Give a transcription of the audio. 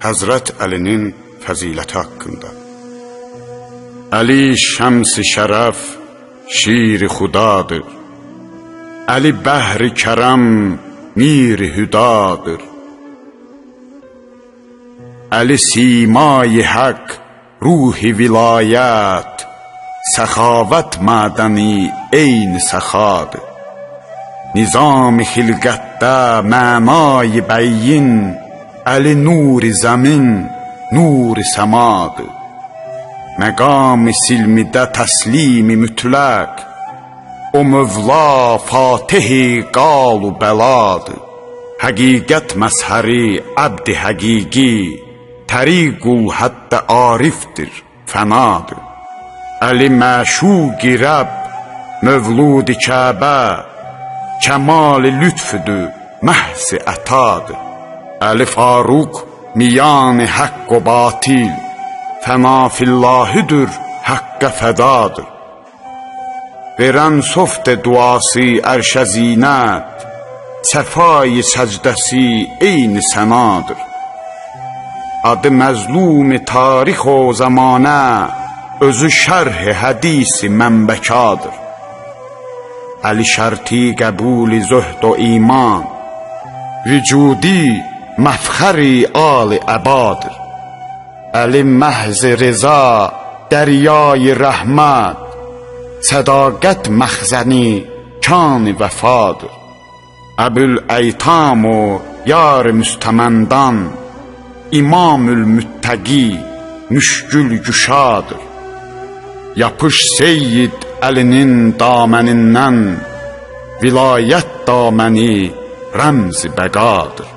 Həzrət Əlinin fəziləti haqqında. Əli şəms-i şərəf, şir-i xudadır. Əli bəhri kərəm, mir-i hüdadır. Əli simayı haqq, ruhi vilayət, səxavət mədəni eyni səxadır. Nizam-ı xilqətdə mənayı bəyin, Əli nuri zəmin, nuri səmadır. Məqam-ı silmidə təslimi mütləq, o Mövla Fatihi qalu bəladır. Həqiqət məzhəri əbd həqiqi, təriqul həddə arifdir, fənadır. Əli məşuqi Rəbb, mövlud Kəbə, kəmal lütfüdür, məhz ətadır. Əli Faruq miyan haqq و batil, fəna fillahıdır, haqqa fədadır. Verən soft duası ərşə zinət, səfayı səcdəsi eyni sənadır. Adı məzlum tarix o zamanə, özü şərh hədisi mənbəkadır. Əli şərti qəbul zöhd o iman, vücudi məfxəri ali əbadır. Əli məhz rıza, dəryayı rəhmət, sədaqət məxzəni kan vəfadır. Əbül Eytam o yar müstəməndan, İmamül müttəqi, müşkül güşadır. Yapış Seyyid Əlinin damənindən, vilayət daməni rəmz bəqadır.